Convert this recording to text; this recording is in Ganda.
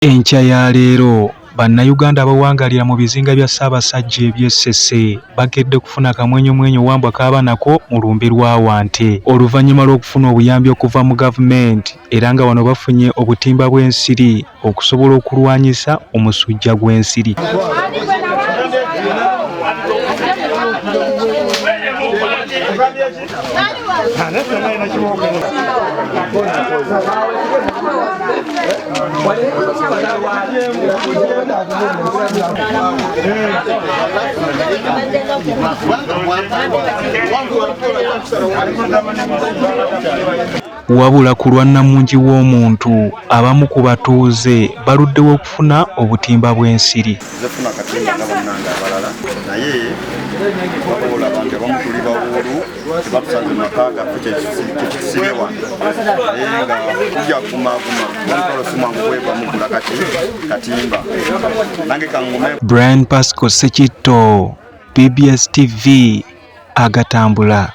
Enkya ya leero Bannayuganda abawangalira mu bizinga bya Ssaabasajja eby'e Ssese bakedde kufuna kamwenyumwenyu Wambwa k'aba nako mu lumbe lwa Wante oluvannyuma lw'okufuna obuyambi okuva mu gavumenti era nga wano bafunye obutimba bw'ensiri okusobola okulwanyisa omusujja gw'ensiri. Wabula ku lwa nnamungi w'omuntu abamu ku batuuze baluddewo okufuna obutimba bw'ensiri. Nze funa akatimba nga bannange abalala naye wabula abantu abamu tuli babuulu tebatusanze mu maka gaffe kyekitusibye wano naye nga tujja kugumaguma omutwalo si mwangu kwegwa mugula kati katimba nange kangume. Brian Pascal Ssekitto, BBS TV, agatambula.